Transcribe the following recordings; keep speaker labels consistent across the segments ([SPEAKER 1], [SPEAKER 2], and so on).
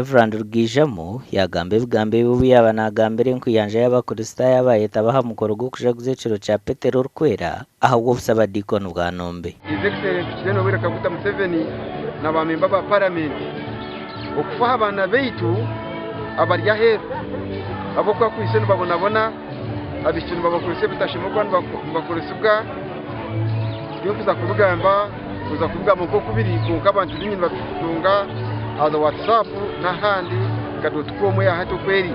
[SPEAKER 1] Rev. Rugiijamu yaagamba ebigambo ebi obu yaaba naagambira enkuyanja y'Abakristaayo abaayetaba aha mukoro gw'okujaguza ekiro kya Petero Orikwera ahabw'obusabadiikoni bwa Nombe.
[SPEAKER 2] His Excellency Gen Yoweri Kaguta Museveni na ba memba ba paramenti okufa aha baana baitu abari aheeru ahabw'okuba kwitse nibabonabona, abaishiki nibabakoresa ebitashemekwa nibakoresibwa, tinkuza kubigamba kuza kubigamba nk'oku biri kwonka abantu baingi nibabitunga aha za WhatsApp n'ahandi nka dot com eya hati oku eri.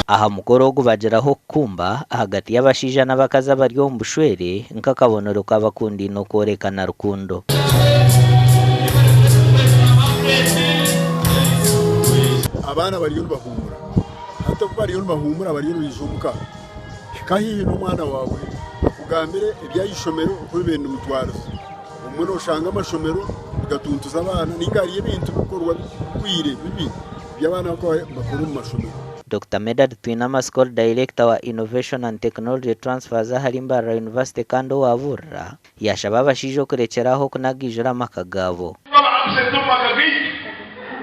[SPEAKER 1] Aha mukoro ogu bagiraho okukumba ahagati y'abashaija n'abakazi abari omu bushwere nk'akabonero k'abakundaine okworekana rukundo.
[SPEAKER 3] Abaana bariyo nibahuumura. Hati obu bariyo nibahuumura bariyo nibaija omuka. Hika haihi n'omwana waawe akugambire eby'aha ishomero oku bibaire nibimutwariza. Obumwe nooshanga amashomero nigatuntuza abaana nainga hariyo ebintu birikukorwa bigwire bibi ebi abaana barikuba nibakora omu mashomero.
[SPEAKER 1] Dokita Medard Twinamatsiko ori Dayirekita wa Innovation and Technology Transfers ahari Mbarara University kandi owaabuurira, yaashaba abashaija okurekyera aho okunagaijura amaka gaabo.
[SPEAKER 4] Twaba absent omu maka gaitu,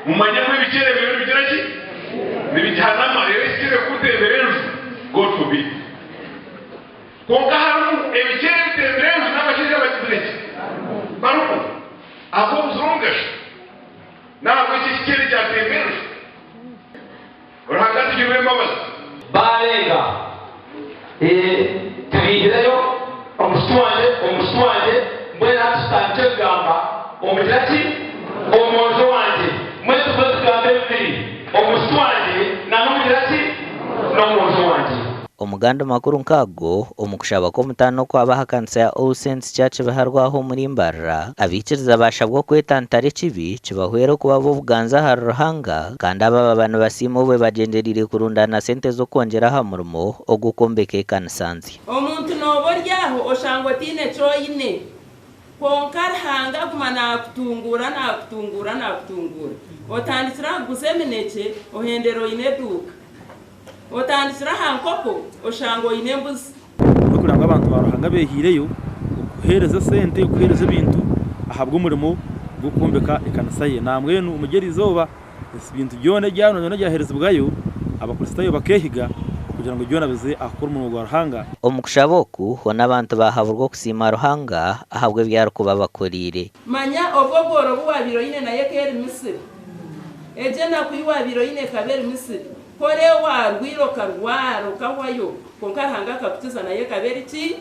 [SPEAKER 4] mumanye ngu ebikyere biriyo nibigira ki? Nibigihanama. Reero ekikyere kukutembera enju, God forbid. Kwonka harimu ebikyere ebitembire enju n'abashaija abagizire ki? Barimu. Ahabw'obuzire omugasho. N'ahabw'ekyo ekikyere kyatemba enju. Ruhanga atugirire embabazi.
[SPEAKER 5] Baarenga, Ee, tubaihireyo omushiki wangye, omushiki wangye, mbwenu hati tutandikye kugamba omugira ki? Omwojo wangye. Mbwenu tugume tugambe bibiri, omushiki wangye na n'omugira ki? N'omwojo wangye.
[SPEAKER 1] Omuganda makuru nk'ago, omu kushaba kw'omutaano okwaba aha kanisa ya All Saints Church Biharwaho omuri Mbarara, abaikiriza baashabwa okwetantara ekibi kibahwere okuba ab'obuganzi ahari Ruhanga kandi aba baba nibasiima obwe bagyendereire kurundaana sente z'okwongyera aha murimo ogw'okwombeka ekanisa nsya.
[SPEAKER 6] Omuntu nooba ori aho oshanga otaine ki oine, kwonka Ruhanga aguma naakutunguura, naakutunguura, naakutunguura. Otandikire aha kuguza eminekye, ohendera oine eduuka. Otandikire aha nkoko oshanga oine embuzi.
[SPEAKER 7] N'okugira ngu abantu ba Ruhanga beehaireyo okuheereza esente, okuheereza ebintu ahabw'omurimo gw'okwombeka ekanisa ye. Nambwenu omuri eri izooba ebintu byona ebyarunzwe n'ebyaheerezibwayo, Abakristaayo bakeehiga kugira ngu byona bize aha kukora omurimo gwa Ruhanga.
[SPEAKER 1] Omu kushaba oku, hoona abantu baahaburwa okusiima Ruhanga ahabw'ebi arikuba abakoreire.
[SPEAKER 6] Manya obwo obworo obu waabaire oine nayo eka eri Misiri, egyo enaku ei waabaire oine ekaba eri Misiri. Ku oreba waarwaire okarwara okahwayo, kwonka Ruhanga akakukiza nayo ekaba eri ki?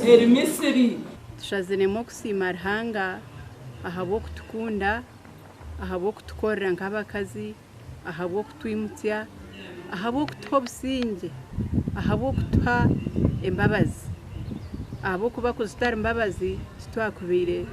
[SPEAKER 6] Eri Misiri.
[SPEAKER 8] Tushaziremu okusiima Ruhanga ahabw'okutukunda, ahabw'okutukorera nk'abakazi, ahabw'okutwimutsya, ahabw'okutuha obusingye, ahabw'okutuha embabazi. Ahabw'okuba ku zitari mbabazi titwakubaire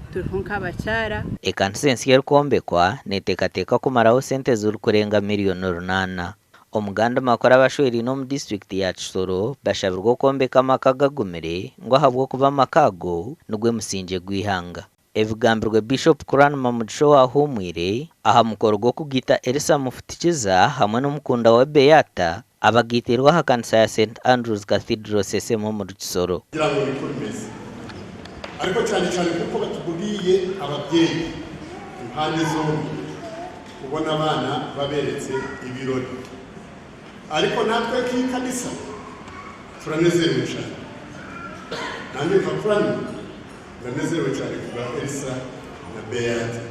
[SPEAKER 8] turiho nk'abakyara.
[SPEAKER 1] Ekanisa ensya erikwombekwa neteekateeka kumaraho sente ezirikurenga miriyoni runaana. Omuganda Makore abashweraine omu disiturikiti ya Kisoro bashabirwe okwombeka amaka agagumire ngu ahabw'okuba amaka ago nigwo musingye gw'eihanga. Ebigambirwe Bishop Cranmer Mugisha owahuumwire aha mukoro gw'okugaita Elisa Mufutikiza hamwe n'omukunda we Beata abagaitiirwe aha kanisa ya Saint Andrews Cathedral Sesema omuri Kisoro.
[SPEAKER 3] Ngira ngu nikwo bimeze. Ariko cyane cyane kuko batubwiye ababyeyi impande zombi kubona abana baberetse ibirori. Ariko natwe nk'ikanisa turanezerewe cyane. Nanjye nka Prime ndanezerewe cyane kubwa Elsa na Beata.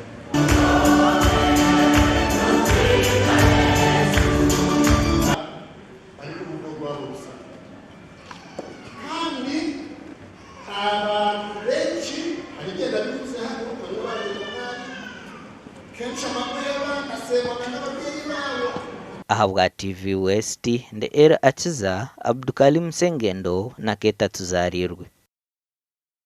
[SPEAKER 3] Ariko ubukwe bwabo busa. Kandi abantu benshi hari igihe nabivuze hano bamwe bareba nabi kenshi amakwe y'abana asebwaga n'ababyeyi babo.
[SPEAKER 1] Ahabwa TV West, ndi Elly Akiza, Abdukalim Sengendo na Keeta Tuzarirwe.